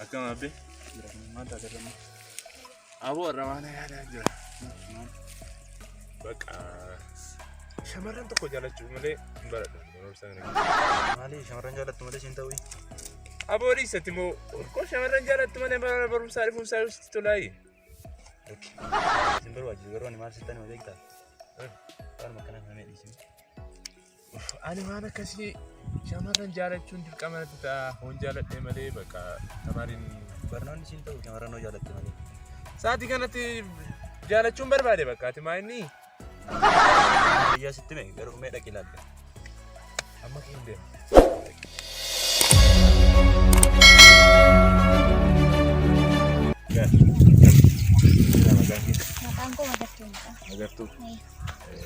Akkam abbe? Maal taate irra? Aboo irra waan yaadaa jira. Bakka shamarran tokko jaalachuu malee hin baradhu. Barumsa kana keessa. Maali shamarran jaallattu malee siin ta'uu? Aboo dhiisatti immoo koo shamarran jaalattu malee bara barumsaa dhufuun isaa sitti tolaayi. Sin barbaachisu garuu ani maal sittan hima beektaa? Waanuma akkanaa kana mee dhiisii. Ani waan akkasii shamarran jaalachuun dirqama natti ta'a. Hoon jaaladhee malee bakka tamaariin Barnoonni siin ta'u shamarran hoo jaalatte malee. Sa'aatii kanatti jaalachuun barbaade bakka ati maa inni Biyyaa sitti mee garuu mee dhaqi ilaalle. Amma kee hin deema. Maqaan koo Magartuudha. Magartuu.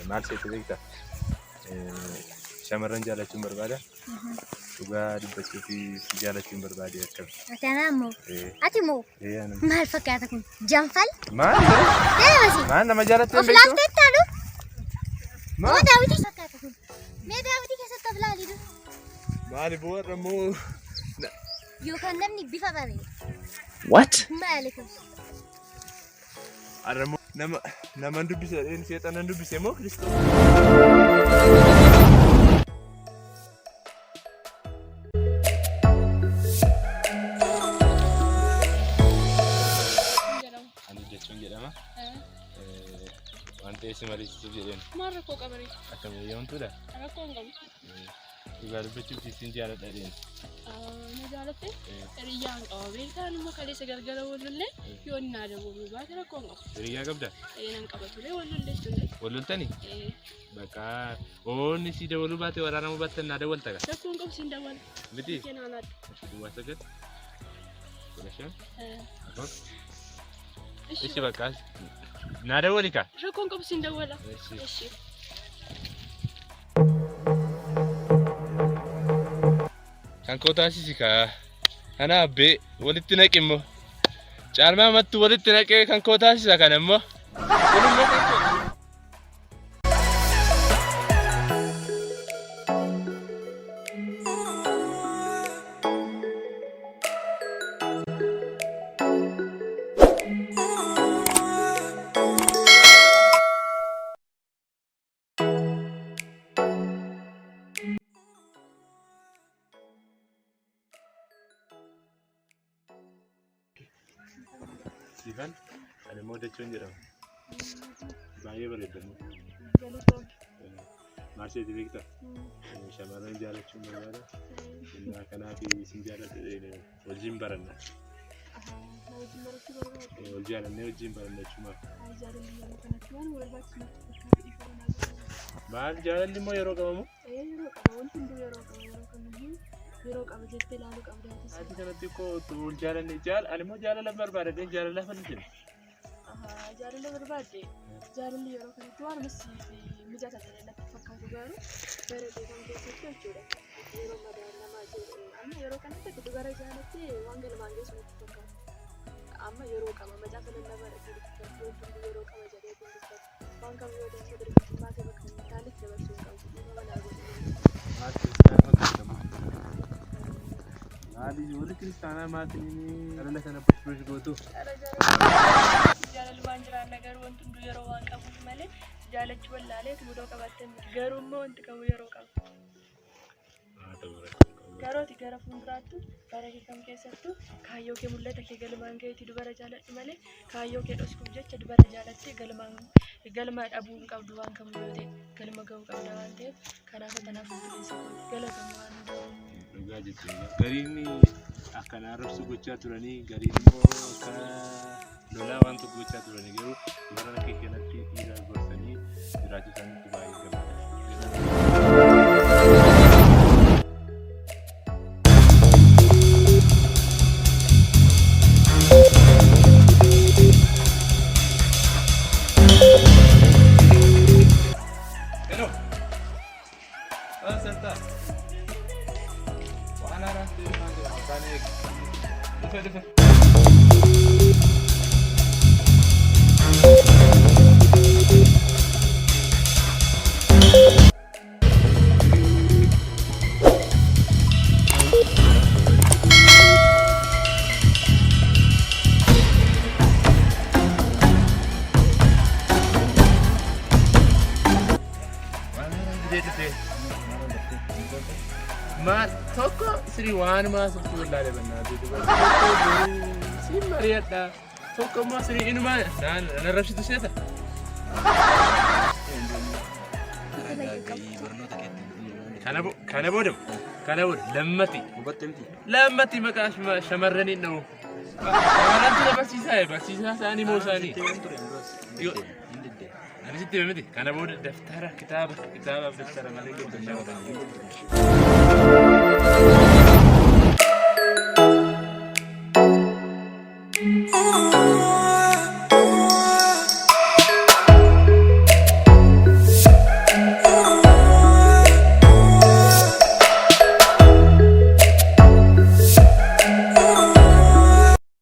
Maal seete beektaa? Shamarran jaalachuun barbaada. Dhugaa dubbachuu fi si jaalachuun barbaade akkam. Akkanaa immoo. Ati immoo Ee anuma. maal fakkaata kun? Janfal? Maal? Deemasi. Maal nama jaalattee Of hin beektu? laaltee taanu? Maal? Moo daawwitii fakkaata kun? Mee daawwitii keessatti of laali dur. Maali bu'uura immoo? Yookaan namni bifa bare. What? Maali kun? Har'a immoo nama naman dubbise jedheen seexanan dubbise moo Kiristoos? Jedhamu. Ani jechuun jedhama. Waan ta'eef si mariisisuuf jedheen. Maal rakkoo qabaree? Akkam eeyyamtuudha? Rakkoo hin qabu. Dhugaa dubbachuuf isin jaaladha jedheen. Na jaalatte hiriyyaan qaba. Beektaan immoo kaleessa galgala wal lollee yoo inni naa dawwaluu baate rakkoo hin qabu. Hiriyyaa qabda? Ee nan qaba ture wal lollee ture. Wal loltani? Ee Bakka oonni si dawwaluu baate waraanamuu baattan naa dawwalta gaa. Rakkoo hin qabu siin dawwala. Miti? Keenaa laadhu. Duwwaa 9 15 4. Ishi Ishi bakka naa dawwali kaa. Rakkoo hin qabu siin dawwala. Ishi. Ishi. Kan koo taasisi kaa. Kana abbee walitti naqi immoo. Caalmaa mattu walitti naqee kan koo taasisa kana immoo. Kun immoo kan koo. Siifan, ani immoo Dachoon jedhama. Baay'ee bareedda immoo. Maal seeti beektaa? Shamarran jaalachuun barbaada. Innaa kanaaf isin jaaladha wajjin baranna. Wal jaalannee wajjin baranna jechuudha. Maal jaalalli immoo yeroo qabamu? Yeroo qaba wanti hunduu yeroo qaba yeroo kamiyyuu yeroo qaba jettee ilaaluu qabda atis. Ati kanatti koo wal jaalanne jaal ani immoo jaalala barbaada jaalala fan jira. Jaalala barbaadde jaalalli yeroo kanatti waan siif mijata ta'e natti fakkaatu garuu bara kee kan keessatti jechuudha. Yeroo madaalamaa jiru amma yeroo kanatti ati dubara jaalattee waan galmaan geessu natti fakkaatu. Amma yeroo qaba macaafa lallabaa dhaqee dubbifadhu wanti hundi yeroo qaba jedhee dubbifadhu. Waan kam yoo ta'e dargaggummaa kee bakka hin taanetti dabarsuu hin qabdu. Dhiifama naa godhi. Maal kiristaanaa fakkaata Maali warri kiristaanaa maatiin jaalala kana push push gootu. Jaalalli waan jiraanna garuu wanti hunduu yeroo waan qabuuf malee jaalachuu wallaalee mudoo qabaattee miti. Garuu immoo wanti qabu yeroo qaba. Garuu ati gara fuulduraattu bara kee kam keessattuu kaayyoo kee mul'ata kee galmaan gahiitii dubara jaaladhu malee kaayyoo kee dhoskuuf jecha dubara jaalattee galmaan galma dhabuu hin qabdu waan kamuu yoo ta'e galma gahuu qabda waan ta'eef kanaaf tanaaf obboleessa kooti galatoomi waan hundaaf. Dhugaa jettee gariin akkanaa arrabsuu gochaa turanii gariin immoo akka lolaa waan tokko gochaa turanii garuu warra kee kanatti dhiira gorsanii jiraachuu isaaniitti baay'ee gammada. Hello. Ah, Santa. Waan haaraan deemaa jira maqaan eegi. Dhufe dhufe. Maal tokko sirii waan maasoftu wallaalee bannaatu dubartii tokko boruu siin mari'adha. Tokko immoo sirii inuma naan arrabsitu seeta. Taragaaga'ii barnoota keetti. Kana booda kana booda lammati Hubatte miti. lammati maqaa shamarranii dha'u. Shamarrantu na barsiisaa barsiisaa isaanii moo isaanii. Sitti himeen ture duras. Hin didde. Ani sitti hime miti. Kana booda daftara kitaaba kitaabaaf daftara malee guddachaa oola. Hin gurgurtu.